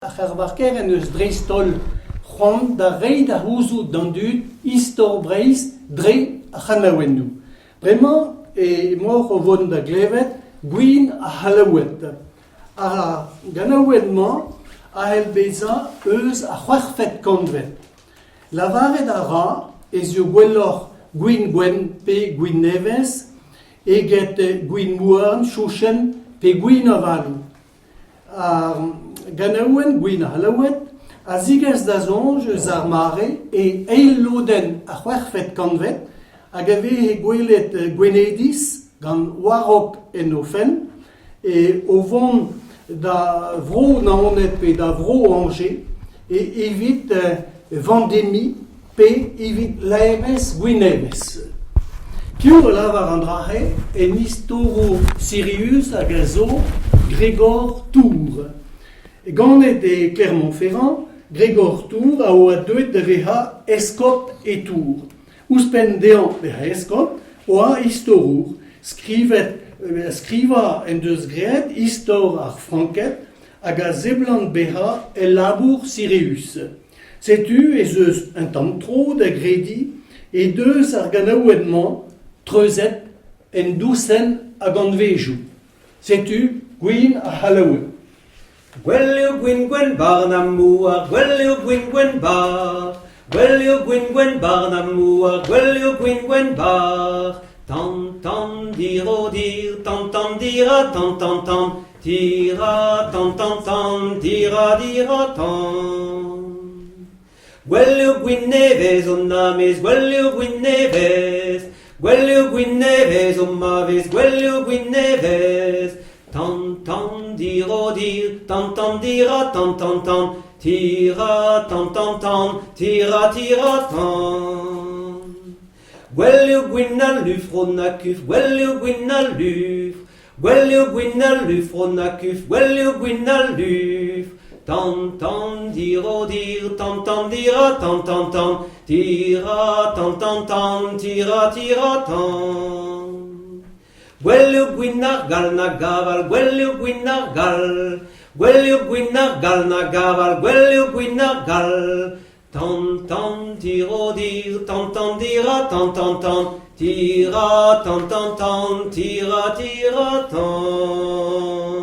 Ar C'hervarker en deus dreist-holl c'hoant da reiñ da c'houzout d'an dud istor Breizh dre ar c'hanaouennoù. Bremañ emaoc'h o vont da glevet gwin ar C'hallaoued. Ar ganaouenn-mañ a c'hell bezañ eus ar c'hwec'hvet kantved. Lavaret a ra ez eo gwelloc'h gwin gwenn pe gwin nevez eget gwin mouarn, chouchenn pe gwin avaloù. Ar ganaouenn Gwin ar C'hallaoued a zigas da soñj eus ar mare e eil lodenn ar c'hwec'hvet kantved hag a veze gwelet Gwenediz gant Warok en o fenn o vont da Vro-Naoned pe da Vro-Añje evit Vendemi pe evit laerezh Gwinevez. Piv a lavar an dra-se en istorour sirius hag a zo Gregor Tour. Ganet e Clermont-Ferrand, Gregor Tour a oa deuet da vezañ eskob e Tours. Ouzhpenn dezhañ bezañ eskob oa istorour. Skrivet, skrivañ en deus graet istor ar Franked hag a seblant bezañ el labour sirius. Setu ez eus un tamm tro da grediñ he deus ar ganaouenn-mañ treuzet en dousenn a gantvejoù. Setu gwin ar C'hallaoued. Gwell eo gwin gwenn barn ha mouar, gwell eo gwin gwenn bar. Gwell eo gwin gwenn barn ha mouar, gwell eo gwin gwenn bar. Tan tan dir o dir, tan tan dir ha tan tan tan, dir ha tan tan tan, dir ha dir ha tan. Gwell eo gwin nevez o namez, gwell eo gwin nevez, gwell eo gwin nevez o mavez, gwell eo gwin nevez. Tan tan dir o dir, tan tan dir ha tan tan tan, tir ha tan tan tan, tir ha tir ha tan. Gwell eo gwin al lufr o na kuf, gwell eo gwin al lufr, gwell eo gwin al lufr o na kuf, gwell eo gwin al lufr. Tan tan dir o dir, tan tan dir ha tan tan tan, dir ha tan tan tan, tir ha tir ha tan. Gwell eo gwin ar Gall na gaval, gwell eo gwin ar Gall, gwell eo gwin ar Gall na gaval, gwell eo gwin ar Gall. Tan tan dir o dir, tan tan dir ha tan tan tan, dir ha tan tan tan, dir ha dir ha tan.